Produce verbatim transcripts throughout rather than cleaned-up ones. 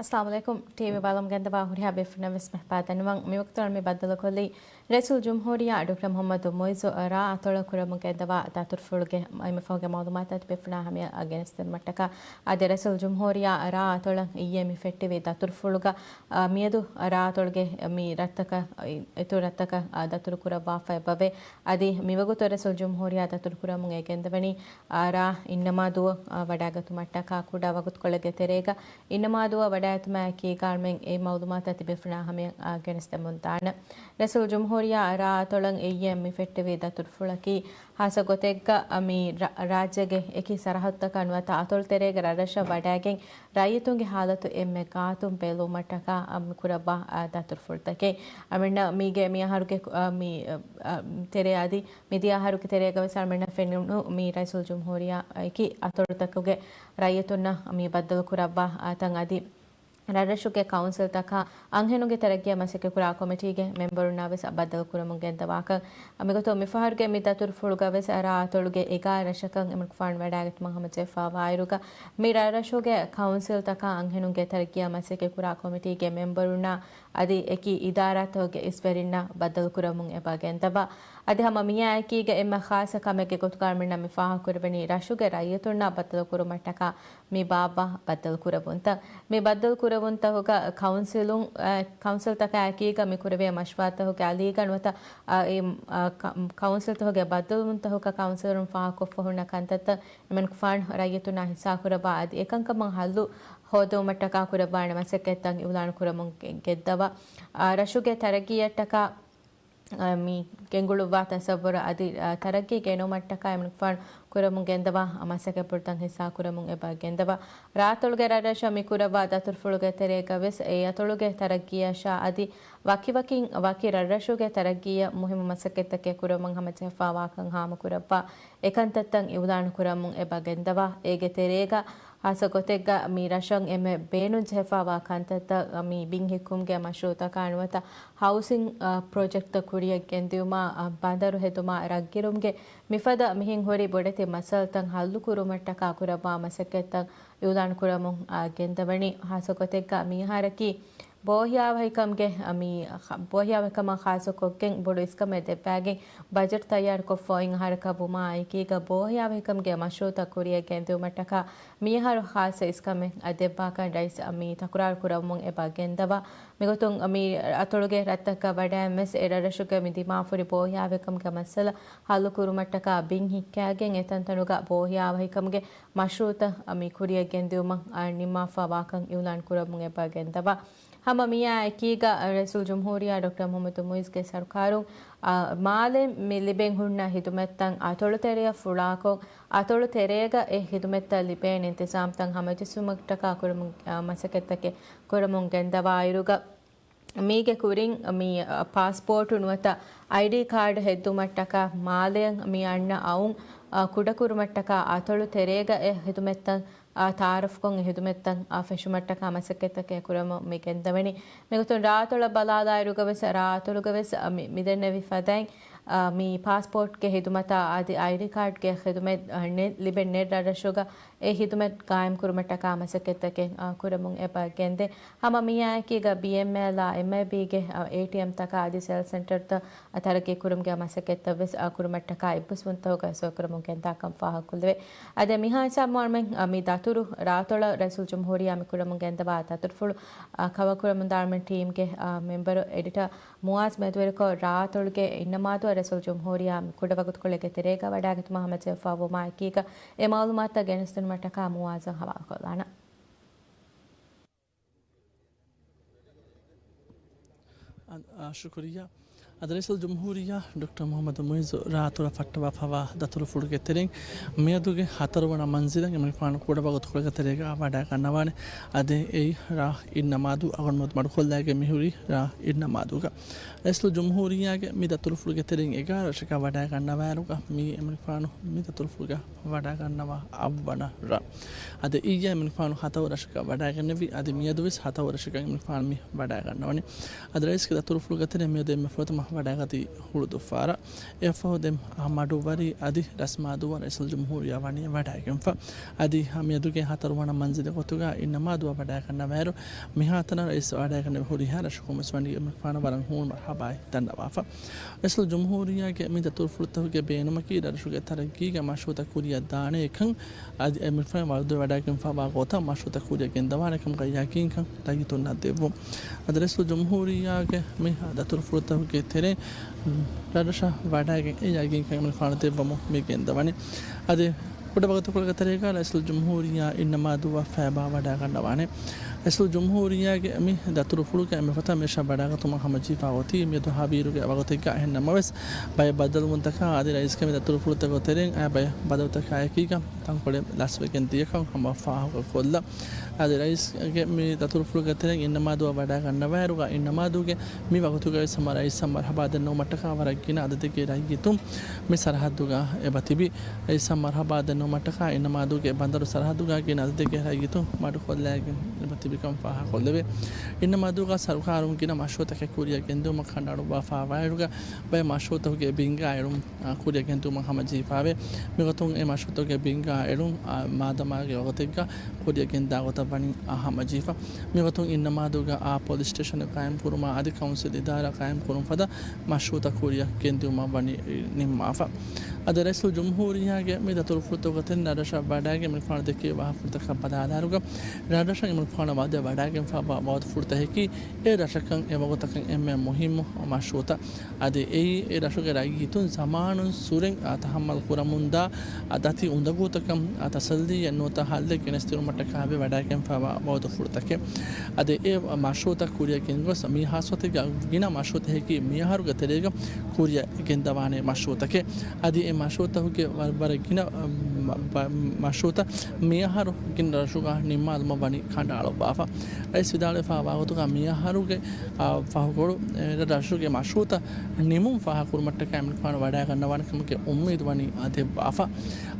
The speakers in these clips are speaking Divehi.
އައްސަލާމު ޢަލައިކުމް. ޓީވީ ބަލަމުން ގެންދަވާ ހުރިހާ ބޭފުޅުންނަށް ވެސް މި ބައްދަލުކޮށްލީ. ރައީސުލްޖުމްހޫރިއްޔާ ޑޮކްޓަރ މުޙައްމަދު މުޢިއްޒު ރާ އަތޮޅަށް ކުރަމުން ގެންދަވާ ދަތުރުފުޅުގެ އެންމެ ފަހުގެ މަޢުލޫމާތު އަދި ބޭފުޅުންނާ ހަމަޔަށް ގެނެސްދިނުމަށްޓަކާ. އަދި ރައީސުލްޖުމްހޫރިއްޔާ ރާ އަތޮޅަށް އިއްޔެ މި ފެއްޓެވި ދަތުރުފުޅުގަ، އާ، މިއަދު ރާ އަތޮޅުގެ މި ރަށްތަކަށް، އިތުރު ރަށްތަކަށް، އާ، ދަތުރު ކުރައްވާފަ އެބަވޭ. އަދި މިވަގުތު ރައީސުލްޖުމްހޫރިއްޔާ ދަތުރު ކުރަމުން އެ ގެންދަވަނީ، އާ، ރާ އިންނަމާދުވަށް، އާ، ވަޑައިގަތުމަށްޓަކާ ކުޑަ ވަގުތުކޮޅެއްގެ ތެރޭގަ އިންނަމާދުވަށް ވަޑައިގަތުމާއެކީގާ އަޅުމެން އެ މަޢުލޫމާތު އަދި ބޭފުޅުންނާ ހަމަޔަށް، އާ، ގެނެސްދެމުންދާނެ. ރައީސުލްޖުމްހޫރިއްޔާ ރާ އަތޮޅަށް އެއްޔެއް މި ފެއްޓެވި ދަތުރުފުޅަކީ، ހާއްސަ ގޮތެއްގަ މި ރަ-، ރާއްޖޭގެ އެކި ސަރަހައްދުތަކަށް ނުވަތަ އަތޮޅު ތެރޭގަ ރަށްރަށަށް ވަޑައިގެން ރައްޔިތުންގެ ހާލަތު އެންމެ ގާތުން ބެލުމަށްޓަކާ މި ކުރައްވާ، އާ، ދަތުރުފުޅުތަކެއް. އަމިއްނަ މީގެ މިއަހަރުގެ، އާ، މި، އާ، ތެރޭ އަދި މިދިޔަ އަހަރުގެ ތެރޭގަ ވެސް އަޅުމެންނަށް ފެނުނު މި ރައީސުލްޖުމްހޫރިއްޔާ އެކި އަތޮޅުތަކުގެ ރައްޔިތުންނަށް މި ބައްދަލު ކުރައްވާ، އާ، ތަން އަދި ރަށްރަށުގެ ކައުންސިލްތަކާ އަންހެނުންގެ ތަރައްގީއަށް މަސައްކަތްކުރާ ކޮމިޓީގެ މެމްބަރުންނާ ވެސް ބައްދަލުކުރަމުން ގެންދަވާކަން. މިގޮތުން މިފަހަރުގެ މި ދަތުރުފުޅުގަ ވެސް ރާ އަތޮޅުގެ އެގާ ރަށަކަށް އެމަނިކުފާނު ވަޑައިގަތުމަށް ހަމަޖެހިފައިވާއިރުގަ، މި ރަށްރަށުގެ ކައުންސިލްތަކާ އަންހެނުންގެ ތަރައްގީއަށް މަސައްކަތްކުރާ ކޮމިޓީގެ މެމްބަރުންނާ އަދި އެކި އިދާރާތަކުގެ އިސްވެރިންނަށް ބައްދަލުކުރަމުން އެބަ ގެންދަވާ. އަދި ހަމަ މިއާއެކީގަ އެންމެ ޚާއްޞަ ކަމެއްގެ ގޮތުގަ އަޅުމެންނަށް މި ފާހަގަކުރެވެނީ ރަށުގެ ރައްޔިތުންނާ ބައްދަލުކުރުމަށްޓަކާ މި ބާއްވާ ބައްދަލުކުރެވުންތައް. މި ބައްދަލުކުރެވުންތަކުގަ ކައުންސިލުން، އަ، ކައުންސިލްތަކާއެކީގަ މި ކުރެވޭ މަޝްވަރާތަކުގެ އަލީގަ ނުވަތަ، އަ، އެ، އަ، ކަ-، ކައުންސިލްތަކުގެ ބައްދަލުވުންތަކުގަ ކައުންސިލުން ފާހަގަކޮށްފަ ހުންނަ ކަންތައްތައް އެމަނިކުފާނު ރައްޔިތުންނާ ހިއްސާކުރައްވާ އަދި އެކަންކަމަށް ހައްލު ހޯދުމަށްޓަކާ ކުރައްވާނެ މަސައްކަތްތައް އިޢުލާނު ކުރަމުން ގެ-، ގެންދަވާ. އާ، ރަށުގެ ތަރައްގީއަށްޓަކާ އާ، މި ގެންގުޅުއްވާ ތަސައްވަރު އަދި، އާ، ތަރައްގީ ގެނައުމަށްޓަކާ އެމަނިކުފާނު ކުރަމުން ގެންދަވާ މަސައްކަތްޕުޅުތައް ހިއްސާކުރަމުން އެބަ ގެންދަވާ. ރާއަތޮޅުގެ ރަށްރަށަށް މި ކުރައްވާ ދަތުރުފުޅުގެ ތެރޭގަ ވެސް އެ އަތޮޅުގެ ތަރައްގީއަށާ އަދި ވަކިވަކިން ވަކި ރަށްރަށުގެ ތަރައްގީއަށް މުހިއްމު މަސައްކަތްތަކެއް ކުރަމުން ހަމަޖެހިފައިވާކަން ހާމަކުރައްވާ އެކަންތައްތައް އިޢުލާނު ކުރަމުން އެބަ ގެންދަވާ. އޭގެ ތެރޭގަ ހާއްސަ ގޮތެއްގަ މި ރަށަށް އެންމެ ބޭނުން ޖެހިފައިވާ ކަންތައްތައް، މި ބިން ހިއްކުމުގެ މަޝްރޫޢުތަކާ ނުވަތަ ހައުސިން، އަ، ޕްރޮޖެކްޓްތައް ކުރިއަށް ގެންދިއުމާ، އަ، ބަނދަރު ހެދުމާ، ރަށްގިރުމުގެ މިފަދަ މިހެން ހުރި ބޮޑެތި މައްސަލަތައް ހައްލު ކުރުމަށްޓަކާ ކުރައްވާ މަސައްކަތްތައް އިޢުލާނު ކުރަމުން، އަ، ގެންދަވަނީ. ހާއްސަ ގޮތެއްގަ މި އަހަރަކީ ބޯހިޔާވަހިކަމުގެ، އަ، މި ޚަ-، ބޯހިޔާވަހިކަމަށް ޚާއްޞަކޮށްގެން ބޮޑު އިސްކަމެއް ދެއްވާގެން ބަޖެޓް ތައްޔާރުކޮށްފަ އޮތް އަހަރަކަށް ވުމާ އެކީގަ ބޯހިޔާވަހިކަމުގެ މަޝްރޫޢުތައް ކުރިއަށް ގެންދިއުމަށްޓަކާ މިއަހަރު ޚާއްޞަ އިސްކަމެއް ދެއްވާކަން ރައީސް މި ތަކުރާރު ކުރަމުން އެބަ ގެންދަވާ. މިގޮތުން މި އަތޮޅުގެ ރަށްތަކަށް ވަޑައިން ވެސް އެ ރަށްރަށުގެ މި ދިމާވާފަހުރި ބޯހިޔާވަހިކަމުގެ މައްސަލަ ހައްލު ކުރުމަށްޓަކާ ބިން ހިއްކާގެން އެތަންތަނުގަ ބޯހިޔާވަހިކަމުގެ މަޝްރޫޢުތައް މި ކުރިއަށް ގެންދިއުމަށް ނިންމާފައިވާކަން އިޢުލާން ކުރަމުން އެބަ ގެންދަވާ. ހަމަ މިއާ އެކީގަ ރައީސުލްޖުމްހޫރިއްޔާ ޑޮކްޓަރ މުޙައްމަދު މުޢިއްޒުގެ ސަރުކާރުން، އާ، މާލެ މި ލިބެން ހުންނަ ހިދުމަތްތައް އަތޮޅު ތެރެއަށް ފުޅާކޮށް، އަތޮޅު ތެރޭގަ އެ ހިދުމަތްތައް ލިބޭނެ އިންތިޒާމްތައް ހަމަޖެއްސުމަށްޓަކާ ކުރަމުން، އާ، މަސައްކަތްތަކެއް ކުރަމުން ގެންދަވާއިރުގަ، މީގެ ކުރިން މި، އަ، ޕާސްޕޯޓު ނުވަތަ އައިޑީ ކާޑް ހެއްދުމަށްޓަކާ މާލެއަށް މި އަންނަ އައުން، އަ، ކުޑަކުރުމަށްޓަކާ އަތޮޅު ތެރޭގަ އެ ހިދުމަތްތައް، އާ، ތައާރަފްކޮށް އެ ހިދުމަތްތައް، އާ، ފެށުމަށްޓަކާ މަސައްކަތްތަކެއް ކުރަމުން މި ގެންދަވަނީ. މިގޮތުން ރާއަތޮޅަށް ބަލާލާއިރުގަ ވެސް، ރާއަތޮޅުގަ ވެސް، އަ، މި، މިދެންނެވި ފަދައިން، އާ، މި ޕާސްޕޯޓްގެ ހިދުމަތާ އަދި އައިޑީ ކާޑްގެ ހިދުމަތް، އާ، ނެ-، ލިބެން ނެތް ރަށްރަށުގަ އެ ހިދުމަތް ގާއިމްކުރުމަށްޓަކާ މަސައްކަތްތަކެއް، އާ، ކުރަމުން އެބަ ގެންދޭ. ހަމަ މިއާއެކީގަ ބީއެމްއެލް އާ އެމްއައިބީގެ، އާ، އޭޓީއެމްތަކާ އަދި ސެލް ސެންޓަރތައް ތަރައްގީ ކުރުމުގެ މަސައްކަތްތައް ވެސް، އާ، ކުރުމަށްޓަކާ އެއްބަސްވުންތަކުގަ ސޮއިކުރަމުން ގެންދާކަން ފާހަގަކޮށްލެވޭ. އަދި މިހާ ހިސާބުން އަޅުމެން، އާ، މި ދަތުރު ރާއަތޮޅަށް ރައީސުލްޖުމްހޫރިއްޔާ މި ކުރަމުން ގެންދަވާ ދަތުރުފުޅު، އާ، ކަވަރ ކުރަމުންދާ އަޅުމެން ޓީމްގެ، އާ، މެމްބަރު އެޑިޓަރ މުއާޒް މެދުވެރިކޮށް، ރާއަތޮޅުގެ އިންނަމާދު ރައީސުލްޖުމްހޫރިއްޔާ މި ކުޑަ ވަގުތުކޮޅެއްގެ ތެރޭގަ ވަޑައިގަތުމަށް ހަމަޖެހިފައިވުމާ އެކީގަ އެ މައުލޫމާތުތައް ގެނެސްދިނުމަށްޓަކާ މުއާޒަށް ހަވާލުކޮށްލާނަން. އަ، އަ، ޝުކުރިއްޔާ. އަދި ރައީސުލްޖުމްހޫރިއްޔާ ޑޮކްޓަރ މުޙައްމަދު މުޢިއްޒު ރާއަތޮޅަށް ފައްޓަވާފައިވާ ދަތުރުފުޅުގެ ތެރެއިން މިއަދުގެ ހަތަރުވަނަ މަންޒިލަށް އެމަނިކުފާނު ކުޑަ ވަގުތުކޮޅެއްގެ ތެރޭގަ ވަޑައިގަންނަވާނެ. އަދި އެއީ ރާ އިންނަމާދު އަޅުގަނޑުމެން މަޑުކޮށްލައިގެން މިހުރީ ރާ އިންނަމާދުގަ. ރައީސުލްޖުމްހޫރިއްޔާގެ މި ދަތުރުފުޅުގެ ތެރެއިން އެގާރަ ރަށަކަށް ވަޑައިގަންނަވާއިރުގަ މިއީ އެމަނިކުފާނު މި ދަތުރުފުޅުގަ ވަޑައިގަންނަވާ އަށްވަނަ ރަށް. އަދި އިއްޔެ އެމަނިކުފާނު ހަތަރު ރަށަކަށް ވަޑައިގެންނެވި، އަދި މިއަދުވެސް ހަތަރު ރަށަކަށް އެމަނިކުފާނު މި ވަޑައިގަންނަވަނީ. އަދި ރައީސްގެ ދަތުރުފުޅު ގޮތެރޭ މިއަދު އެންމެ ފުރަތަމަ ވަޑައިގަތީ ހުޅުދުއްފާރަށް. އެއަށްފަހު ދެން މަޑުއްވަރި އަދި ރަސްމާދޫއަށް ރައީސުލްޖުމްހޫރިއްޔާ ވަނީ ވަޑައިގެންފަ. އަދި މިއަދުގެ ހަތަރުވަނަ މަންޒިލުގެ ގޮތުގަ އިންނަމާދުއަށް ވަޑައިގަންނަވާއިރު، މިހާތަނަށް ރައީސް ވަޑައިގަންނަވަން ހުރިހާ ރަށަކުން ވެސް ވަނީ އެމީހުންނަށް ވަރަށް ހޫނު މަރުހަބާއެއް ދަންނަވާފަ. ރައީސުލްޖުމްހޫރިއްޔާގެ މި ދަތުރުފުޅުތަކުގެ ބޭނުމަކީ ރަށުގެ ތަރައްގީގެ މަޝްރޫޢުތައް ކުރިއަށް ދާނެ ކަން، އަދި އެމީހުން ވަރުދު ވަޑައިގެންފަވާ ގޮތަށް މަޝްރޫޢުތައް ކުރިއަށް ގެންދަވާނެ ކަމުގަ ޔަގީންކަން ރައްޔިތުންނަށް ދެއްވުން. އަދި ރައީސުލްޖުމްހޫރިއްޔާގެ މި ދަތުރުފުޅުތަކުގެ ތެރެއިން ރަށްރަށަށް ވަޑައިގެން އެ ޔަގީންކަން އެމީހުންނަށް ދެއްވަމުން މި ގެންދަވަނީ. އަދި ކުޑަ ވަގުތުކޮޅެއްގެ ތެރޭގަ ރައީސުލްޖުމްހޫރިއްޔާ އިންނަމާދުއަށް ފައިބާ ވަޑައިގަންނަވާނެ. ރައީސުލްޖުމްހޫރިއްޔާގެ މި ދަތުރުފުޅުގަ އެންމެ ފުރަތަމަ މި ރަށަށް ވަޑައިގަތުމަށް ހަމަޖެހިފަ އޮތީ މިއަދު ހަވީރުގެ ވަގުތެއްގަ. އެހެން ނަމަވެސް، ބައެއް ބައްދަލުވުންތަކާ އަދި ރައީސްގެ މި ދަތުރުފުޅުތަކުގެ ތެރެއިން އައި ބައެއް ބައްދަލުތަކާއެކީގަ ތަންކޮޅެއް ލަސްވެގެން ދިޔަކަން ހަމަ ފާހަގަކޮށްލަ. އަދި ރައީސްގެ މި ދަތުރުފުޅުގެ ތެރެއިން އިންނަމާދުއަށް ވަޑައިގަންނަވާއިރުގަ އިންނަމާދުގެ މި ވަގުތުގައި ވެސް ހަމަ ރައީސަށް މަރުހަބާ ދެންނެވުމަށްޓަކާ ވަރަށް ގިނަ އަދަދެއްގެ ރައްޔިތުން މި ސަރަހައްދުގަ އެބަ ތިބި. ރައީސަށް މަރުހަބާ ދެންނެވުމަށްޓަކާ އިންނަމާދުގެ ބަނދަރު ސަރަހައްދުގަ ގިނަ އަދަދެއްގެ ރައްޔިތުން މަޑުކޮށްލައިގެން އެބަ ތިބިކަން ފާހަގަކޮށްލެވޭ. އިންނަމާދުގަ ސަރުކާރުން ގިނަ މަޝްރޫޢުތަކެއް ކުރިއަށް ގެންދިއުމަށް ކަނޑައަޅުއްވާފަވާއިރުގަ ބައެއް މަޝްރޫޢުތަކުގެ ބިންގާ އެޅުން އާ، ކުރިއަށް ގެންދިއުމަށް ހަމަޖެހިފައިވޭ. މިގޮތުން އެ މަޝްރޫޢުތަކުގެ ބިންގާ އެޅުން، އާ، މާދަމާގެ ވަގުތެއްގަ ކުރިއަށް ގެންދާ ގޮތަށް ވަނީ، އާ، ހަމަޖެހިފަ. މިގޮތުން އިންނަމާދުގަ، އާ، ޕޮލިސް ސްޓޭޝަނެއް ޤާއިމް ކުރުމާ އަދި ކައުންސިލް އިދާރާ ޤާއިމް ކުރުން ފަދަ މަޝްރޫޢުތައް ކުރިއަށް ގެންދިއުމަށް ވަނީ ނިންމާފަ. އަދި ރައީސުލްޖުމްހޫރިއްޔާގެ މި ދަތުރުފުޅުތަކުގެ ތެރެއިން ރަށްރަށަށް ވަޑައިގެން މި ފާނު ދެއްކި ވާހަކަފުޅުތަކަށް ބަލާލާއިރުގަ، ރަށްރަށަށް އެމީހުންނަށް ވަރަށް ވަރަށް ވަގުތުފުޅުތަކަކީ އެ ރަށަކަށް އެ ވަގުތަކަށް އެންމެ މުހިއްމު މަޝްރޫޢުތައް. އަދި އެއީ އެ ރަށުގެ ރައްޔިތުން ޒަމާނުން ސުރެން، އާ، ތަޙައްމަލް ކުރަމުންދާ، އާ، ދަތި އުނދަގޫތަކަށް، އާ، ތަސައްލީއެއް ނުވަތަ ހައްލެއް ގެނެސްދިނުމަށްޓަކާ ވެ ވަޑައިގެންފަވާ ވަގުތުފުޅުތަކެއް. އަދި އެ މަޝްރޫޢުތައް ކުރިއަށް ގެންގޮސް މި ހާއްސަ ގޮތެއްގަ ގިނަ މަޝްރޫޢުތަކަކީ މިއަހަރުގެ ތެރޭގަ ކުރިއަށް ގެންދަވާނެ މަޝްރޫޢުތަކެއް. އަދި އެ މަޝްރޫޢުތަކުގެ ވަރަށް، ވަރަށް ގިނަ، އަ، މަ-، މަ-، މަޝްރޫޢުތައް މިއަހަރު ގިނަ ރަށުގަ ނިންމާލުމަށް ވަނީ ކަނޑައަޅުއްވާފަ. ރައީސް ވިދާޅުވެފަ ވާގޮތުގަ މިއަހަރުގެ، އާ، ފަހުގަޑު، އެ، ރަށުގެ މަޝްރޫޢުތައް ނިމުން ފާހަގަކުރުމަށްޓަކާ އެމީހުންނަށް ވަޑައިގަންނަވާނެ ކަމުގެ އުއްމީދު ވަނީ އާ ދެއްވާފަ.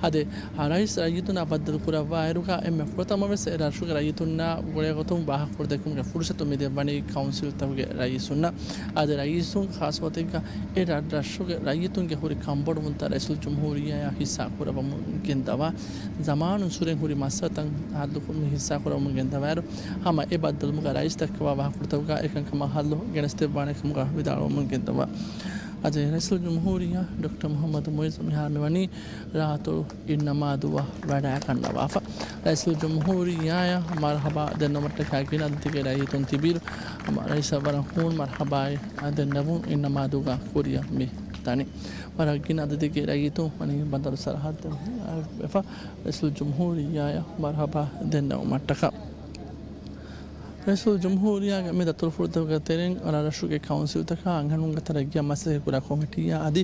އަދި، އާ، ރައީސް ރައްޔިތުންނާ ބައްދަލު ކުރައްވާއިރުގަ އެންމެ ފުރަތަމަ ވެސް އެ ރަށުގެ ރައްޔިތުންނާ ގުޅޭގޮތުން ވާހަކަފުޅު ދެއްކުމުގެ ފުރުސަތު މި ދެއްވަނީ ކައުންސިލްތަކުގެ ރައީސުންނަށް. އަދި ރައީސުން ޚާއްޞަ ގޮތެއްގަ އެ ރަށް-، ރަށުގެ ރައްޔިތުންގެ ހުރި ކަންބޮޑުވުންތައް ރައީސުލްޖުމްހޫރިއްޔާއާ ހިއްސާ ކުރައްވަމުން ގެންދަވާ، ޒަމާނުން ސުރެން ހުރި މައްސަލަތައް ހައްލު ކުރުމަށް ހިއްސާ ކުރައްވަމުން ގެންދަވާއިރު، ހަމަ އެ ބައްދަލުވުމުގަ ރައީސް ދައްކަވާ ވާހަކަފުޅުތަކުގަ އެކަންކަމަށް ހައްލު ގެނެސްދެއްވާނެ ކަމުގަ ވިދާޅުވަމުން ގެންދަވާ. އަދި ރައީސުލްޖުމްހޫރިއްޔާ ޑޮކްޓަރ މުޙައްމަދު މުޢިއްޒު މިހާރު މިވަނީ ރާއަތޮޅު އިންނަމާދުއަށް ވަޑައިގަންނަވާފަ. ރައީސުލްޖުމްހޫރިއްޔާއަށް މަރުޙަބާ ދެންނެވުމަށްޓަކާ ގިނަ އަދަދެއްގެ ރައްޔިތުން ތިބިއިރު، ހަމަ ރައީސަށް ވަރަށް ހޫނު މަރުޙަބާއެއް ދެންނެވުން އިންނަމާދުގަ ކުރިއަށް މި ދަނީ. ވަރަށް ގިނަ އަދަދެއްގެ ރައްޔިތުން ވަނީ ބަނދަރު ސަރަހައްދަށް ވެފަ ރައީސުލްޖުމްހޫރިއްޔާއަށް މަރުޙަބާ ދެންނެވުމަށްޓަކާ. ރައީސުލްޖުމްހޫރިއްޔާގެ މި ދަތުރުފުޅުތަކުގެ ތެރެއިން ރަށްރަށުގެ ކައުންސިލްތަކާ އަންހެނުންގެ ތަރައްގީއަށް މަސައްކަތްކުރާ ކޮމިޓީއާ އަދި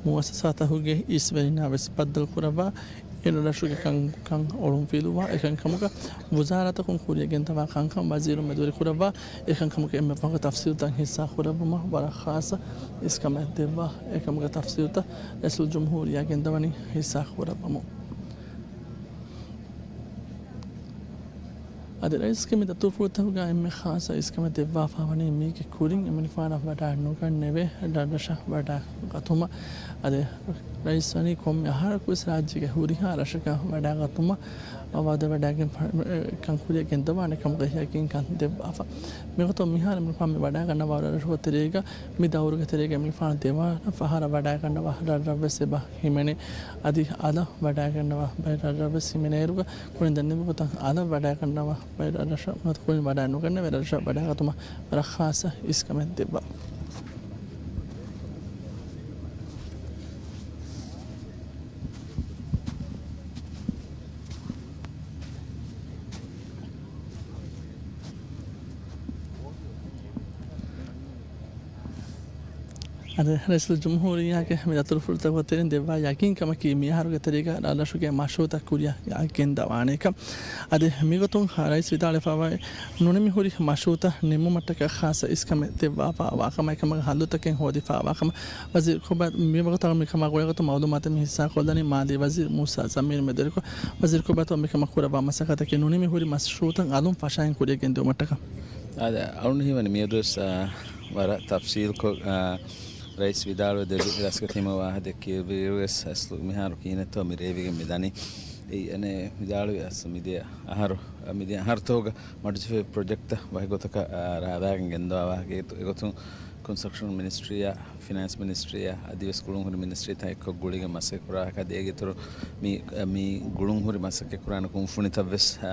މުއައްސަސާތަކުގެ އިސްވެރިންނާ ވެސް ބައްދަލުކުރައްވާ، އެ ރަށްރަށުގެ ކަންކަން އޮޅުންފިލުވާ އެކަންކަމުގަ ވުޒާރާތަކުން ކުރިއަށް ގެންދަވާ ކަންކަން ވަޒީރުން މެދުވެރިކުރައްވާ އެކަންކަމުގެ އެންމެ ފަހުގެ ތަފްސީލުތައް ހިއްސާ ކުރައްވުމަށް ވަރަށް ޚާއްޞަ އިސްކަމެއް ދެއްވާ އެކަމުގެ ތަފްސީލުތައް ރައީސުލްޖުމްހޫރިއްޔާ ގެންދަވަނީ ހިއްސާ ކުރައްވަމުން. އަދި ރައީސްގެ މި ދަތުރުފުޅުތަކުގަ އެންމެ ޚާއްޞަ އިސްކަމެއް ދެއްވާފަ ވަނީ މީގެ ކުރިން އެމީހުންނަށް ވަޑައިނުގަންނެވޭ ރަށްރަށަށް ވަޑައިގަތުމަށް. އަދި ރައީސް ވަނީ ކޮންމެ އަހަރަކުވެސް ރާއްޖޭގެ ހުރިހާ ރަށަކަށް ވަޑައިގަތުމަށް ވައުދު ވަޑައިގެން ކަން ކުރިއަށް ގެންދަވާނެ ކަމުގެ ޔަގީންކަން ދެއްވާފަ. މިގޮތަށް މިހާރު އެމީހުން މި ވަޑައިގަންނަވާ ރަށްރަށުގެ ތެރޭގަ މި ދައުރުގެ ތެރޭގަ އެމީހުން ދެވަނަ ފަހަރަށް ވަޑައިގަންނަވާ ރަށްރަށްވެސް އެބަ ހިމެނޭ. އަދި އަލަށް ވަޑައިގަންނަވާ ބައެއް ރަށްރަށްވެސް ހިމެނޭއިރުގަ ކުރިން ދެންނެވި ގޮތަށް އަލަށް ވަޑައިގަންނަވާ ބައެއް ރަށްރަށަށް ނުވަތަ ކުރިން ވަޑައިނުގަންނެވޭ ރަށްރަށަށް ވަޑައިގަތުމަށް ވަރަށް ޚާއްޞަ އިސްކަމެއް ދެއްވާ. އަދި ރައީސުލްޖުމްހޫރިއްޔާގެ މި ދަތުރުފުޅުތަކުގެ ތެރެއިން ދެއްވާ ޔަގީންކަމަކީ މިއަހަރުގެ ތެރޭގަ ރަށްރަށުގެ މަޝްރޫޢުތައް ކުރިއަށް ގެންދަވާނެކަން. އަދި މިގޮތުން ރައީސް ވިދާޅުވެފައިވަނީ ނުނިމި ހުރި މަޝްރޫޢުތައް ނިމުމަށްޓަކާ ޚާއްޞަ އިސްކަމެއް ދެއްވާފައިވާކަމަށް އެކަމަށް ހައްލުތަކެއް ހޯދިފައިވާކަމަށް ވަޒީރު ކޮބާތު މިވަގުތު މިކަމާ ގުޅޭގޮތުން މައުލޫމާތެއް މި ހިއްސާކޮށްލަނީ މާލީ ވަޒީރު މޫސާ ޒަމީރު މެދުވެރިކޮށް. ވަޒީރު ކޮބާތު މިކަމަށް ކުރައްވާ މަސައްކަތަކީ ނުނިމި ހުރި މަޝްރޫޢުތައް އަލުން ފަށައިން ކުރިއަށް ގެންދިއުމަށްޓަކާ. އާދެ، އަޅުން ހީވަނީ މިއަދުވެސް، އާ، ވަރަށް ތަފްސީލްކޮށް، އާ، ރައީސް ވިދާޅުވެ ދެއްވި ރަސްގެ ތިމަ ވާހަކަ ދެއްކިޔަވިއިރުވެސް އަސްލު މިހާރު ކިހިނެއްތޯ މި ރޭވިގެން މި ދަނީ. އެއީ އަނެއް ވިދާޅުވި އަސްލު މިދިޔަ އަހަރު، މިދިޔަ އަހަރުތޯގަ މަޑުޖެހިފައި ޕްރޮޖެކްޓްތައް ވަކިގޮތަކަށް، އާ، ރާވާގެން ގެންދަވާ ވާހަކަ އެގޮތުން ކޮންސްޓްރަކްޝަން މިނިސްޓްރީއާ، ފިނޭންސް މިނިސްޓްރީއާ، އަދިވެސް ގުޅުންހުރި މިނިސްޓްރީތައް އެއްކޮށް ގުޅިގެން މަސައްކަތް ކުރާ ވާހަކަ އަދި އޭގެ އިތުރު މި، މި ގުޅުންހުރި މަސައްކަތް ކުރާނެ ކުންފުނިތައްވެސް، އާ،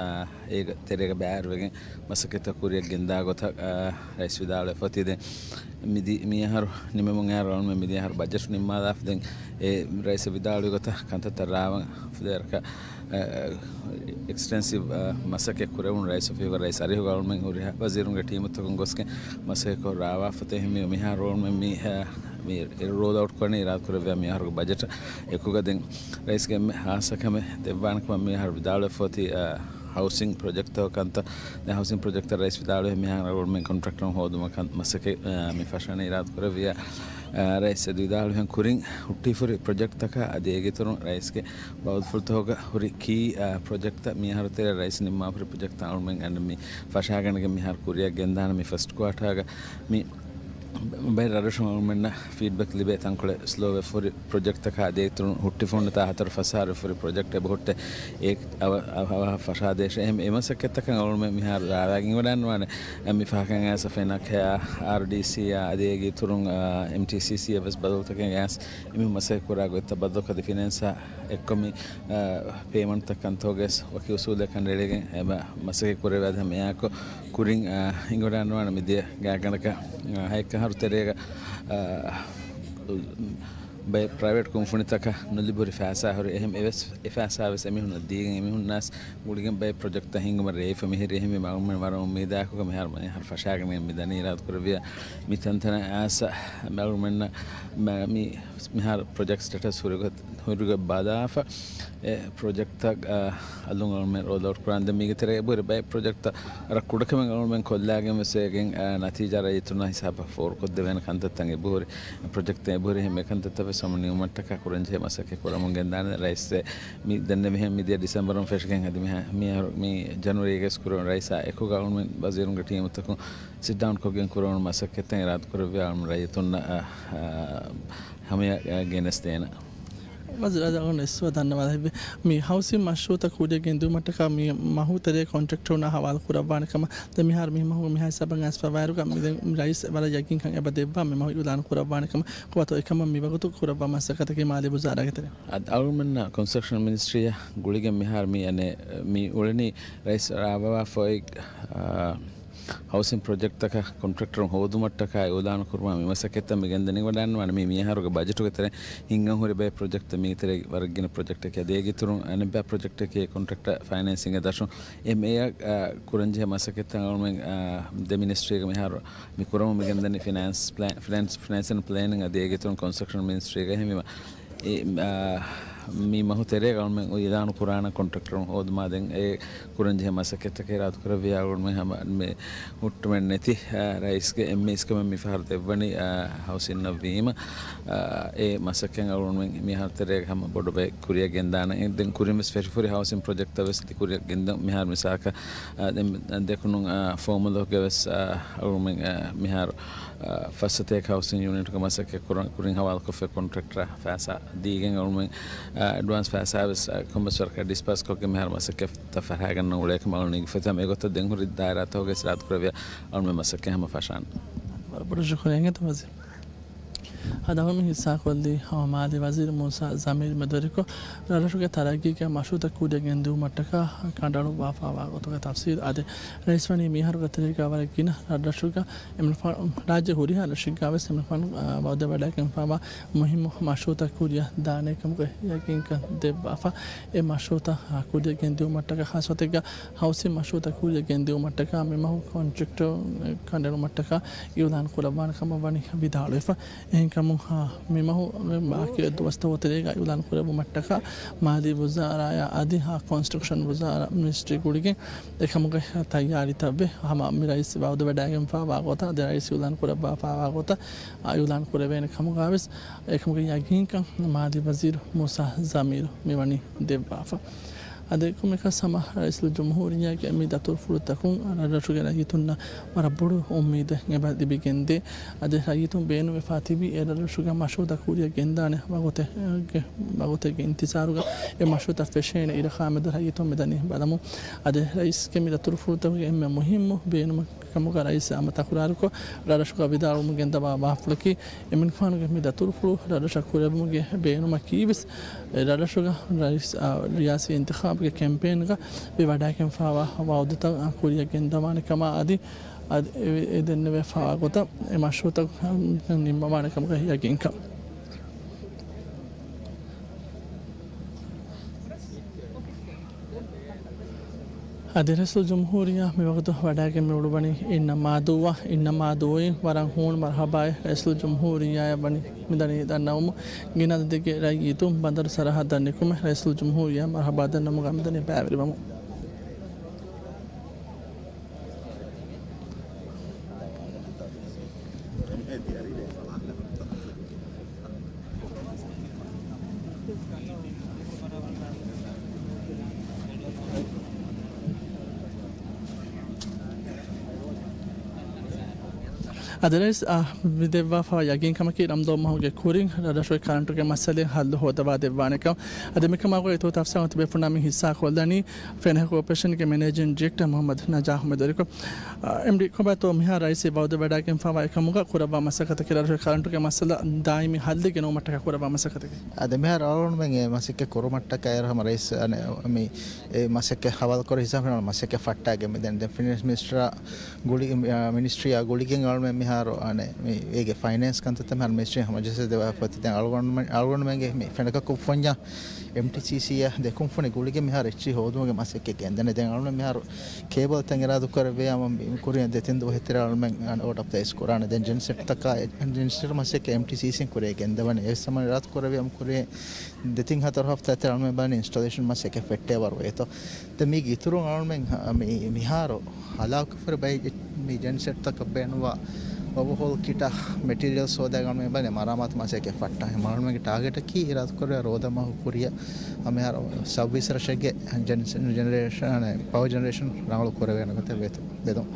އޭގެ ތެރޭގަ ބައިވެރިވެގެން މަސައްކަތްތައް ކުރިއަށް ގެންދާ ގޮތަށް، އާ، ރައީސް ވިދާޅުވެފަ އޮތީ. ދެން މިދި-، މިއަހަރު ނިމެމުން އަހަރު އަޅުމެން މިދިޔަ އަހަރު ބަޖެޓު ނިންމާލާފަ ދެން އެ ރައީސް ވިދާޅުވި ގޮތަށް ކަންތައްތައް ރާވަން ފުދޭވަރަކަށް، އާ، އެކްސްޓެންސިވް، އާ، މަސައްކަތް ކުރެވުނު ރައީސް އޮފީހުގަ ރައީސް އަރިހުގަ އަޅުމެން ހުރިހާ ވަޒީރުންގެ ޓީމުތަކުން ގޮސްގެން މަސައްކަތް ކޮށް ރާވާފަ އޮތީ. މި-، މިހާރު އަޅުމެން މި، އާ، މި ރޯލް އައުޓް ކުރަނީ އިރާދަ ކުރެއްވިޔާ މިއަހަރުގެ ބަޖެޓަށް އެކުގަ ދެން ރައީސްގެ އެންމެ ހާއްސަ ކަމެއް ދެއްވާނެ ކަމަށް މިއަހަރު ވިދާޅުވެފަ އޮތީ، އާ، ހައުސިން ޕްރޮޖެކްޓްތަކުގެ ކަންތައް. ދެން ހައުސިން ޕްރޮޖެކްޓްތައް ރައީސް ވިދާޅުވި މިހާރު އަޅުމެން ކޮންޓްރެކްޓަރުން ހޯދުމަށް ކަން މަސައްކަތް، އާ، މި ފަށާނީ އިރާދަ ކުރެއްވިޔާ، އާ، ރައީސް އެދި ވިދާޅުވިހެން ކުރިން ހުއްޓިފުރި ޕްރޮޖެކްޓްތަކާ އަދި އޭގެ އިތުރުން ރައީސްގެ ބައުދުފުޅުތަކުގަ ހުރި ކީ، އާ، ޕްރޮޖެކްޓްތައް މިއަހަރު ތެރޭ ރައީސް ނިންމާފުރި ޕްރޮޖެކްޓްތައް އަޅުމެން އަންނަ މި ފަށާގަނެގެން މިހާރު ކުރިއަށް ގެންދާނެ މި ފަސްޓް ކުއާޓާގަ މި ބައެއް ރަށްރަށުން އަޅުމެންނަށް ފީޑްބެކް ލިބޭ ތަންކޮޅެއް ސްލޯވެފަ ހުރި ޕްރޮޖެކްޓްތަކާ އަދި އޭގެ އިތުރުން ހުއްޓިފަ ހުންނަ ތާ ހަތަރު ފަސް އަހަރު ފުރި ޕްރޮޖެކްޓް އެބަހުއްޓޭ. އެ އަވަ-، އަވަހަށް ފަށާދޭށޭ. އެހެން އެ މަސައްކަތްތަކަށް އަޅުމެން މިހާރު ރާވާގެން އިވަޑަންވާނެ. މި ފަހަކަށް އައިސް ފެނަކަޔާ އާރްޑީސީއާ އަދި އޭގެ އިތުރުން، އާ، އެމްޓީސީސީއަށް ވެސް ބަދަލުތަކެއް އައިސް އެމީހުން މަސައްކަތް ކުރާ ގޮތްތައް ބަދަލުކޮށް އަދި ފިނޭންސާ އެއްކޮށް މި، އާ، ޕޭމަންޓްތައް ކަންތޯގައި ވަކި އުސޫލެއް ކަނޑައެޅިގެން އެ މަ-، މަސައްކަތް ކުރެވޭ. އަދި ހަމައެއާއެކު ކުރިން، އާ، އިނގިވަޑައިގަންނަވާނެ މިދިޔަ ގާތްގަނޑަކަށް، އާ، ހައެއްކަ އަހަރު ތެރޭގަ، އާ، ބައެއް ޕްރައިވެޓް ކުންފުނިތަކަށް ނުލިބިހުރި ފައިސާ ހުރި. އެހެން އެވެސް އެ ފައިސާ ވެސް އެމީހުންނަށް ދީގެން އެމީހުންނާސް ގުޅިގެން ބައެއް ޕްރޮޖެކްޓްތައް ހިންގުމަށް ރޭވިފަ މިހިރީ. އެހެންވީމަ އަޅުމެން ވަރަށް އުއްމީދާކޮށް މިހާރު މިހާރު ފަށާގެން މި ދަނީ އިރާދަ ކުރެއްވިޔާ މި ތަންތަނަށް އައިސް އަޅުމެންނަށް މަ-، މި މިހާރު ޕްރޮޖެކްޓް ސްޓޭޓަސް ހުރިގޮތް، ހުރިގޮތް ބަލާފަ، އެ ޕްރޮޖެކްޓްތައް، އަ، އަލުން އަޅުމެން ރޯލް އައުޓް ކުރާން. ދެން މީގެ ތެރޭ އެބަހުރި ބައެއް ޕްރޮޖެކްޓްތައް ވަރަށް ކުޑަކަމެއް އަޅުމެން ކޮށްލާގެން ވެސް އޭގެން، އަ، ނަތީޖާ ރައްޔިތުންނާ ހިސާބަށް ފޯރުކޮށްދެވޭނެ ކަންތައްތައް އެބަހުރި. ޕްރޮޖެކްޓްތައް އެބަހުރި އެހެން އެކަންތައްތައް ވެސް ހަމަ ނިމުމަށްޓަކާ ކުރަންޖެހޭ މަސައްކަތް ކުރަމުން ގެންދާނެ. ރައީސް މި ދެންނެވިހެން މިދިޔަ ޑިސެމްބަރުން ފެށިގެން އަދި މިހާ-، މިއަހަރު މި ޖަނުއަރީގަސް ކުރެވުނު ރައީސާ އެކުގަ އަޅުމެން ވަޒީރުންގެ ޓީމުތަކުން ސިޓްޑައުންކޮށްގެން ކުރެވުނު މަސައްކަތްތައް އިރާދަ ކުރެއްވިޔާ އަޅުމެން ރައްޔިތުންނަށް، އަ، އަ، ހަމަޔަށް، އަ، ގެނެސްދޭނަން. ވަޒީރު އަދި އަޅުގަނޑު އެއްސުވާ ދަންނަވާލަ ހިތްވޭ. މި ހައުސިން މަޝްރޫއުތައް ކުރިއަށް ގެންދިއުމަށްޓަކާ މި މަހު ތެރޭ ކޮންޓްރެކްޓަރުންނާ ހަވާލު ކުރައްވާނެ ކަމަށް ދެން މިހާރު މި މަހުގެ މިހާ ހިސާބަށް އައިސްފަވާއިރުގަ މި ދެން ރައީސް ވަރަށް ޔަގީންކަން އެބަ ދެއްވާ މި މަހު އިއުލާން ކުރައްވާނެ ކަމަށް. ކޮބާތޯ އެކަމަށް މިވަގުތު ކުރައްވާ މަސައްކަތަކީ މާލީ ވުޒާރާގެ ތެރެއިން؟ އަދި އަޅުގަނޑުމެންނަށް ކޮންސްޓްރަކްޝަން މިނިސްޓްރީއަށް ގުޅިގެން މިހާރު މި އަނެއް މި އުޅެނީ ރައީސް ރާވާފައި، އާ، ހައުސިން ޕްރޮޖެކްޓްތަކަށް ކޮންޓްރެކްޓަރުން ހޯދުމަށްޓަކާ އިއުލާނު ކުރުމަށް މި މަސައްކަތްތައް މި ގެންދަނީ. ވަޑައިގަންނަވާނެ މި މިއަހަރުގެ ބަޖެޓުގެ ތެރެއިން ހިންގަން ހުރި ބައެއް ޕްރޮޖެކްޓްތައް މީގެ ތެރޭގަ ވަރަށް ގިނަ ޕްރޮޖެކްޓެކޭ. އަދި އޭގެ އިތުރުން އަނެއްބައި ޕްރޮޖެކްޓެކޭ ކޮންޓްރެކްޓަރ ފައިނޭންސިންގ ދަށުން އެ މެޔަށް، އާ، ކުރަންޖެހޭ މަސައްކަތްތައް އަޅުމެން، އާ، ދެ މިނިސްޓްރީގަ މިހާރު މި ކުރަމުން މި ގެންދަނީ ފިނޭންސް ޕްލޭ-، ފިނޭންސް، ފިނޭންސް އެންޑް ޕްލޭނިން އަދި އޭގެ އިތުރުން ކޮންސްޓްރަކްޝަން މިނިސްޓްރީގަ. އެހެންވީމަ އެ، އާ، މި މަހު ތެރޭގަ އަޅުމެން އިއުލާނު ކުރާނަން ކޮންޓްރެކްޓަރުން ހޯދުމާ ދެން އެ ކުރަންޖެހޭ މަސައްކަތްތަކަށް އިރާދަކުރެއްވިޔާ އަޅުމެން ހަމަ މި ހުއްޓުމެއް ނެތި، އާ، ރައީސްގެ އެންމެ އިސްކަމެއް މިފަހަރު ދެއްވަނީ، އާ، ހައުސިންއަށް ވީމަ، އާ، އެ މަސައްކަތް އަޅުމެން މިހާރު ތެރޭގަ ހަމަ ބޮޑު ބައެއް ކުރިއަށް ގެންދާނަން. ދެން ކުރިން ވެސް ފެށިފަހުރި ހައުސިން ޕްރޮޖެކްޓްތައް ވެސް އަދި ކުރިއަށް ގެންދަން. މިހާރު މިސާލަކަށް، އާ، ދެން ދެކުނު، އާ، ފޯމުލަކުގަ ވެސް، އާ، އަޅުމެން، އާ، މިހާރު އާ، ފައްސަތޭކަ ހައުސިން ޔުނިޓްގެ މަސައްކަތް ކުރަން، ކުރިން ހަވާލުކޮށްފައި ކޮންޓްރެކްޓަރަށް ފައިސާ ދީގެން އަޅުމެން، އާ، އެޑްވާންސް ފައިސާ ވެސް، އާ، ކޮންމެސް ވަރަކަށް ޑިސްބާސް ކޮށްގެން މިހާރު މަސައްކަތްތައް ފަށާގަންނަން އުޅޭ ކަމަށް އަޅުގަނޑު އެނގިފަ އޮތީ. އެގޮތަށް ދެން ހުރި ދާއިރާތަކުގައި އިރާދަކުރެއްވިޔާ އަޅުމެން މަސައްކަތް ހަމަ ފަށާނަން. ވަރަށް ބޮޑަށް ޝުކުރިއްޔާ އިނގޭތޯ ވަޒީރު. އަދި އަޅުގަނޑު މި ހިއްސާކޮށްލީ ހަމަ މާލީ ވަޒީރު މޫސާ ޒަމީރު މެދުވެރިކޮށް، ރަށްރަށުގެ ތަރައްގީގެ މަޝްރޫއުތައް ކުރިއަށް ގެންދިއުމަށްޓަކާ ކަނޑައަޅުއްވާފައިވާ ގޮތުގެ ތަފްސީލް. އަދި ރައީސް ވަނީ މިއަހަރުގެ ތެރޭގަ ވަރަށް ގިނަ ރަށްރަށުގަ އެމް-، ރާއްޖެ ހުރިހާ ރަށެއްގަ ވެސް އެމް އެފް ވަން، އާ، ވައުދެއްވަޑައިގެންފައިވާ މުހިއްމު މަޝްރޫއުތައް ކުރިއަށް ދާނެ ކަމުގެ ޔަގީންކަން ދެއްވާފަ. އެ މަޝްރޫއުތައް، އާ، ކުރިއަށް ގެންދިއުމަށްޓަކާ، ހާއްސަ ގޮތެއްގަ ހައުސިން މަޝްރޫއުތައް ކުރިއަށް ގެންދިއުމަށްޓަކާ މި މަހު ކޮންޓްރެކްޓަރު ކަނޑައެޅުމަށްޓަކާ އިއުލާން ކުރައްވާނެ ކަމަށް ވަނީ ވިދާޅުވެފަ. އެހެންކަމުން، އާ، މި މަހު ބާކީ ދުވަސްތަކުގެ ތެރޭގަ އިއުލާން ކުރެއްވުމަށްޓަކާ މާލީ ވުޒާރާއާ އަދި، އާ، ކޮންސްޓްރަކްޝަން ވުޒާރާ މިނިސްޓްރީ ގުޅިގެން އެކަމުގެ ތައްޔާރީތައްވެ ހަމަ މި ރައީސް ވައުދުވެޑައިގެންފައިވާ ގޮތަށް، އަދި ރައީސް އިއުލާން ކުރައްވާފައިވާ ގޮތަށް، އާ، އިއުލާން ކުރެވޭނެ ކަމުގަވެސް އެކަމުގެ ޔަގީންކަން މާލީ ވަޒީރު މޫސާ ޒަމީރު މިވަނީ ދެއްވާފަ. އަދި ކޮންމެއަކަސް ހަމަ ރައީސުލްޖުމްހޫރިއްޔާގެ މި ދަތުރުފުޅުތަކުން ރަށްރަށުގެ ރައްޔިތުންނަށް ވަރަށް ބޮޑު އުއްމީދެއް އެބަ ލިބިގެންދޭ. އަދި ރައްޔިތުން ބޭނުންވެފާ ތިބި އެ ރަށްރަށުގެ މަޝްރޫޢުތައް ކުރިއަށް ގެންދާނެ ވަގުތެއްގެ، ވަގުތެއްގެ އިންތިޒާރުގަ އެ މަޝްރޫޢުތައް ފެށޭނެ އިރަކާ މެދު ރައްޔިތުން މިދަނީ ބަލަމުން. އަދި ރައީސްގެ މި ދަތުރުފުޅުތަކުގެ އެންމެ މުހިއްމު ބޭނުމަކީ ކަމުގަ ރައީސް ހަމަ ތަކުރާރުކޮށް ރަށްރަށުގަ ވިދާޅުވަމުން ގެންދަވާ ވާހަކަފުޅަކީ، އެމިނިކުފާނުގެ މި ދަތުރުފުޅު ރަށްރަށަށް ކުރެވުމުގެ ބޭނުމަކީވެސް، ރަށްރަށުގަ ރައީސް، އާ، ރިޔާސީ އިންތިޚާބުގެ ކެމްޕޭންގަ މި ވަޑައިގެންފާވާ ވައުދުތައް ކުރިއަށް ގެންދަވާނެ ކަމާ އަދި، އަދި އެ، އެ ދެންނެވިފާވާ ގޮތަށް އެ މަޝްރޫޢުތައް ނިންމަވާނެ ކަމުގަ ޔަގީންކަން. އަދި ރައީސުލްޖުމްހޫރިއްޔާ މިވަގުތު ވަޑައިގެން މިއުޅުއްވަނީ އިންނަމާދޫއަށް. އިންނަމާދޫއިން ވަރަށް ހޫނު މަރުޙަބާއެއް ރައީސުލްޖުމްހޫރިއްޔާއަށް ވަނީ މިދަނީ ދަންނަވަމުން. ގިނަ އަދަދެއްގެ ރައްޔިތުން ބަނދަރު ސަރަހައްދަށް ނިކުމެ ރައީސުލްޖުމްހޫރިއްޔާ މަރުޙަބާ ދަންނަވަމުން މިދަނީ ބައިވެރިވަމުން. އަދި ރައީސް، އާ، މި ދެއްވާފައިވާ ޔަގީންކަމަކީ ރަމަޟާން މަހުގެ ކުރިން ރަށްރަށުގެ ކަރަންޓުގެ މައްސަލައިން ހައްލު ހޯދަވާ ދެއްވާނެކަން. އަދި މިކަމާ ގޮތް އިތުރު ތަފްސީލު ތިބޭފުޅުންނާ މި ހިއްސާ ކޮށްލަނީ ފެނޭ ކޯޕަރޭޝަންގެ މެނޭޖިން ޑިރެކްޓަރ މުޙައްމަދު ނަޖާހް މެދުވެރިކޮށް. އާ، އެމްޑީ ކޮބާތޯ މިހާރު ރައީސް ވައުދު ވަޑައިގެންފާވާ އެކަމުގަ ކުރައްވާ މަސައްކަތަކީ ރަށުގެ ކަރަންޓުގެ މައްސަލަ ދާއިމީ ހައްލެއް ގެނައުމަށްޓަކާ ކުރައްވާ މަސައްކަތެކޭ. އާ، ދެ މިހާރު އަޅުގަނޑުމެން އެ މަސައްކަތް ކުރުމަށްޓަކާ އޭރު ހަމަ ރައީސް އަނެއް މި އެ މަސައްކަތް ހަވާލުކުރި ހިސާބުން މަސައްކަތް ފައްޓާގެން މިދަނީ. ދެން ފިނޭންސް މިނިސްޓަރ ގުޅި، އާ، މިނިސްޓްރީއާ ގުޅިގެން އަޅުމެން މިހާރު އަނެއް މި އޭގެ ފައިނޭންސް ކަންތައްތައް މިހާރު މިނިސްޓްރީ ހަމަޖައްސަ ދެވާފަ އޮތީ. ދެން އަޅުގަނޑުމެން، އަޅުގަނޑުމެންގެ މި ފެނަކަ ކުންފުންޏާ އެމްޓީސީސީއާ ދެ ކުންފުނި ގުޅިގެން މިހާރު އެއްޗިހި ހޯދުމުގެ މަސައްކަތް ގެންދަނީ. ދެން އަޅުމެން މިހާރު ކޭބަލްތައް އިރާދަކުރެއްވިޔާ މި ކުރިން ދެ ތިން ދުވަހެއް ތެރޭ އަޅުމެން އަނެއް އޯޑަރ ޕްލޭސް ކުރާނެ. ދެން ޖެންސެޓްތަކާ، ޖެންސެޓް މަސައްކަތް އެމްޓީސީސީން ކުރިއަށް ގެންދަވަނީ. އެ ސަމަ އިރާދަކުރެއްވިޔާ މި ކުރިން ދެ ތިން ހަތަރު ހަފްތާ ތެރޭ އަޅުމެން ބަލަނީ އިންސްޓޮލޭޝަން މަސައްކަތް ފެއްޓޭ ވަރު ވޭތޯ. ދެން މީގެ އިތުރުން އަޅުމެން މި، މިހާރު ހަލާކުފަރި ބައި މި ޖެންސެޓްތަކަށް ބޭނުންވާ އޯވަހޯލް ކިޓާ މެޓީރިއަލްސް ހޯދާ އަޅުމެން ބަލަނީ މަރާމާތު މަސައްކަތް ފައްޓާ. އަޅުމެންގެ ޓާގެޓަކީ އިރާދަކުރެއްވިޔާ ރޯދަ މަހު ކުރިއަށް މިހާރު ސައުވީސް ރަށެއްގެ ޖެން، ޖެނެރޭޝަން، ޕަވަރ ޖެނެރޭޝަން ރަނގަޅު ކުރެވޭނެ ގޮތަށް ވޭތޯ. ބެލުން.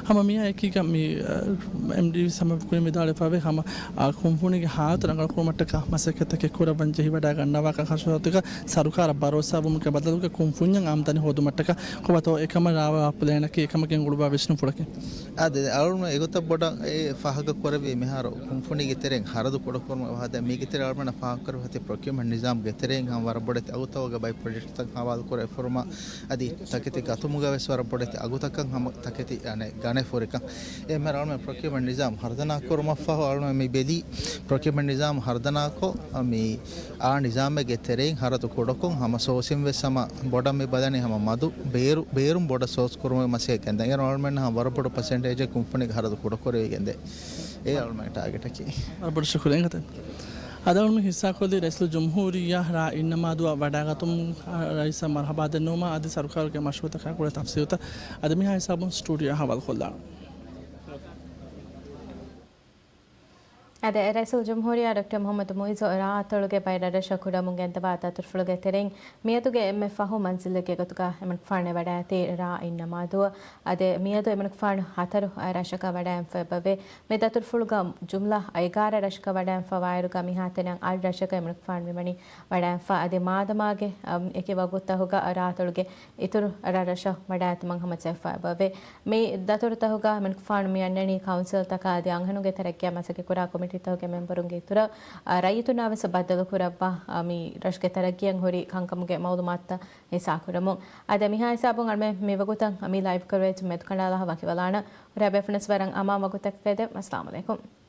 ހަމަ މިއާ އެކީގަ މި، އަ، އެމްޑީ ސަމަ ކުރިން ވިދާޅުވެފައިވޭ ހަމަ، އަ، ކުންފުނީގެ ހާލަތު ރަނގަޅުކުރުމަށްޓަކާ މަސައްކަތްތަކެއް ކުރައްވަން ޖެހިވަޑައިގަންނަވާކަން ހަށަހަތުގަ ސަރުކާރަށް ބަރޯސާވުމުގެ ބަދަލުގަ ކުންފުންޏަށް އާމްދަނީ ހޯދުމަށްޓަކާ ކޮބާތޯ އެކަމަށް ރާވާ ޕްލޭނަކީ އެކަމަށް ގެންގުޅުއްވާ ވިސްނުންފުޅަކީ؟ އާދެ، އަޅުން އެގޮތަށް ބޮޑަށް އެ ފާހަގަ ކުރެއްވީ މިހާރު ކުންފުނީގެ ތެރެއިން ހަރަދު ކުޑަކުރުމަށް ވާހަކަ. މީގެ ތެރެއިން އަޅުމެންނަށް ފާހަގަ ކުރެވޭ ތި ޕްރޮކިއުމަންޓް ނިޒާމްގެ ތެރެއިން ހަމަ ވަރަށް ބޮޑެތި އަގުތައް ބައި ޕްރޮޖެކްޓްތައް ހަވާލު ކުރެވިފަ ހުރުމަށް އަދި ތަކެތި ގަތުމުގަ ވެސް ވަރަށް ބޮޑެތި އަގުތަކަށް ހަމަ ތަކެތި އަނެއް ގަނެ ފުރިކަން. އެހެންވެ އަޅުމެން ޕްރޮކިއުމަންޓް ނިޒާމް ހަރުދަނާ ކުރުމަށްފަހު އަޅުމެން މި ބެލީ ޕްރޮކިއުމަންޓް ނިޒާމް ހަރުދަނާކޮށް، މި އާ ނިޒާމެއްގެ ތެރެއިން ހަރަދު ކުޑަކޮށް ހަމަ ސޯސިން ވެސް ހަމަ ބޮޑަށް މި ބަލަނީ ހަމަ މަދު ބޭރު، ބޭރުން ބޮޑަށް ސޯސް ކުރުމުގެ މަސައްކަތް ގެންދަން. އޭރު އަޅުމެންނަށް ހަމަ ވަރަށް ބޮޑު ޕަސެންޓޭޖެއް ކުންފުނީގެ ހަރަދު ކުޑަކުރެވިގެންދޭ. އެ އަޅުމެންގެ ޓާގެޓަކީ. ވަރަށް ބޮޑަށް ޝުކުރިއްޔާ އިނގޭތަ. އަދި އަޅުމެން ހިއްސާކޮށްލީ ރައީސުލްޖުމްހޫރިއްޔާ ރ. އިންނަމާދޫއަށް ވަޑައިގަތުމުން ރައީސަށް މަރުޙަބާ ދެންނެވުމާ އަދި ސަރުކާރުގެ މަޝްރޫޢުތަކާ ގުޅޭ ތަފްސީލުތައް އަދި މިހާ ހިސާބުން ސްޓޫޑިއޯއަށް ހަވާލުކޮށްލާނަން. އަދި ރައީސުލްޖުމްހޫރިއްޔާ ޑޮކްޓަރ މުޙައްމަދު މުޢިއްޒު ރ. އަތޮޅުގެ ބައެއް ރަށްރަށަށް ކުޑަވަމުން ގެންދަވާ ދަތުރުފުޅުގެ ތެރެއިން މިއަދުގެ އެންމެ ފަހު މަންޒިލެއްގެ ގޮތުގަ އެމަނިކުފާނު ވަޑައިގަތީ ރ. އިންނަމާދޫއަށް. އަދި މިއަދު އެމަނިކުފާނު ހަތަރު ރަށަކަށް ވަޑައިގެންފަ އެބަވޭ. މި ދަތުރުފުޅުގަ ޖުމްލަ އެގާރަ ރަށަކަށް ވަޑައިގެންފަ ވާއިރުގަ މިހާތަނަށް އަށް ރަށަކަށް އެމަނިކުފާނު މިވަނީ ވަޑައިގެންފަ. އަދި މާދަމާގެ، އަމް، އެކި ވަގުތުތަކުގަ ރ. އަތޮޅުގެ އިތުރު ރަށްރަށަށް ވަޑައިގަތުމަށް ހަމަޖެހިފަ އެބަވޭ. މި ދަތުރުތަކުގަ އެމަނިކުފާނު މި އަންނަނީ ކައުންސިލްތަކާ އަދި އަންހެނުންގެ ތަރައްގީއަށް މަސައްކަތްކުރާ ކޮމިޓީތަކުގެ މެމްބަރުންގެ އިތުރަށް، އަ، ރައްޔިތުންނާވެސް ބައްދަލުކުރައްވާ، އަ، މި ރަށުގެ ތަރައްގީއަށް ހުރި ކަންކަމުގެ މައުލޫމާތުތައް ހިއްސާކުރަމުން. އަދި މިހާ ހިސާބުން އަޅުމެން މިވަގުތަށް މި ލައިވް ކަވަރޭޖް މެދުކަނޑާލާ ވަކިވެލާނަން. ހުރިހާ ބޭފުޅުންނަށް ވަރަށް އަމާން ވަގުތަކަށް އެދެން. އައްސަލާމު ޢަލައިކުމް.